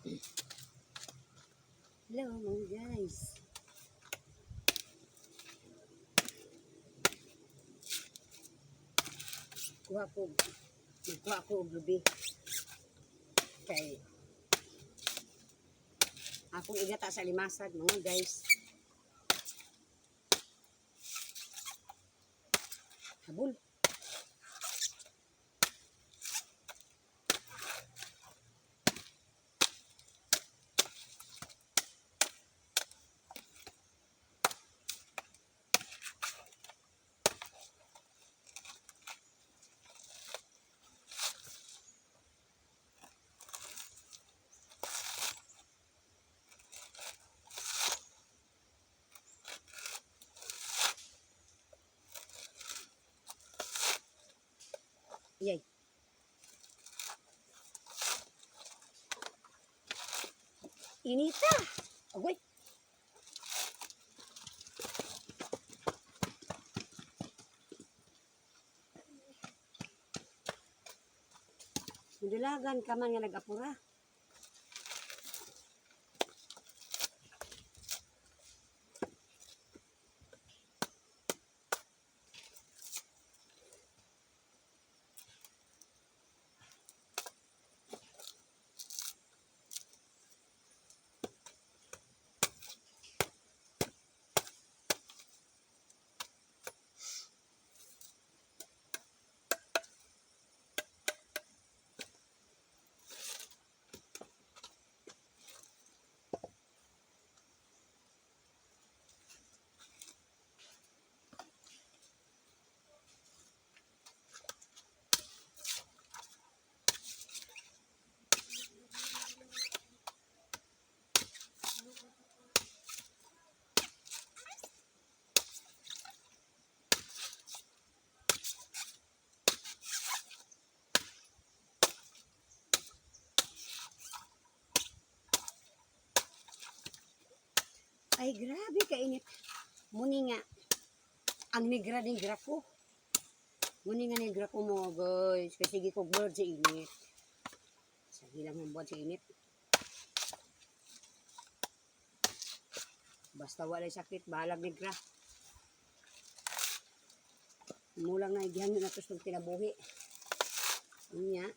Hello mga guys. Kuha ko, magkuha ko og lubi. Kay akong igata sa limasag mga guys. Habol. Yay. Inita. Agoy. Nudulagan ka man nga nag-apura. Ay, grabe kainit. Muni nga, ang negra-negra ko. Muni nga negra ko mo, guys. Kasi sige ko bird sa init. Sige lang ang buwan sa init. Basta walay sakit, bahalag negra. Mulang na igihan na to sa kinabuhi. Unya.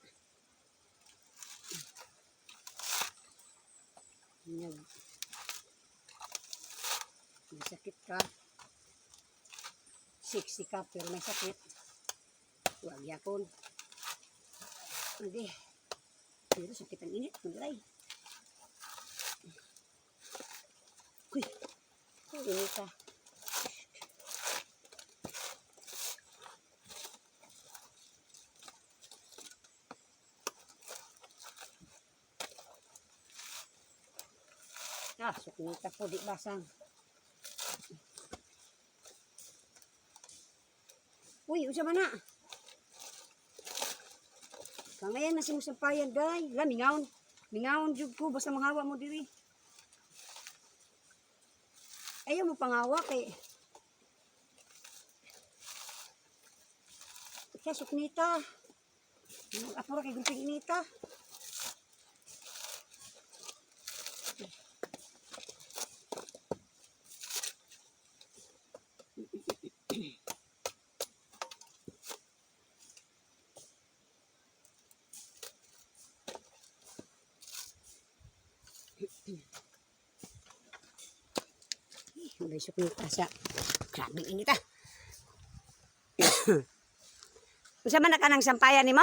Unya. May sakit ka. Sexy ka pero may sakit. Wag yakon. Hindi. Pero sakit ang init. Maglay. Uy. Init ah. Ah, suknita po di basang. Uy, unsa man na? Kangayan na si mong sampayan, day. La, mingaon. Mingaon jud ko, basta manghawa mo diri. Ayaw mo pangawa kay. Kaya suknita. Apura kay gulping inita. May suknita sa. Grabe inita. Unsa man na kanang sampayan nimo?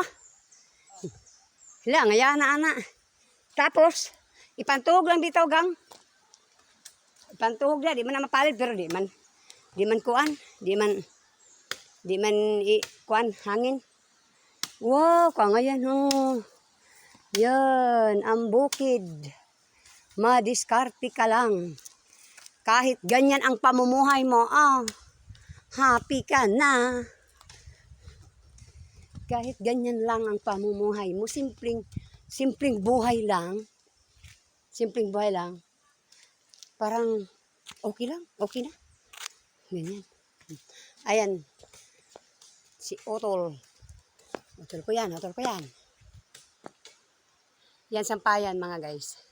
Hala, ngaya na ana. Tapos, ipantuhog lang dito gang. Ipantuhog na, di man na mapalit pero di man kuan, di man i, kuan hangin. Wow, kangayan oh. Yan, ang bukid. Madiskarte ka lang. Kahit ganyan ang pamumuhay mo, ah, happy ka na. Kahit ganyan lang ang pamumuhay mo, simpleng, simpleng buhay lang. Simpleng buhay lang. Parang okay lang, okay na. Ganyan. Ayan, si Otol. Otol ko yan, otol ko yan. Yan sampayan mga guys.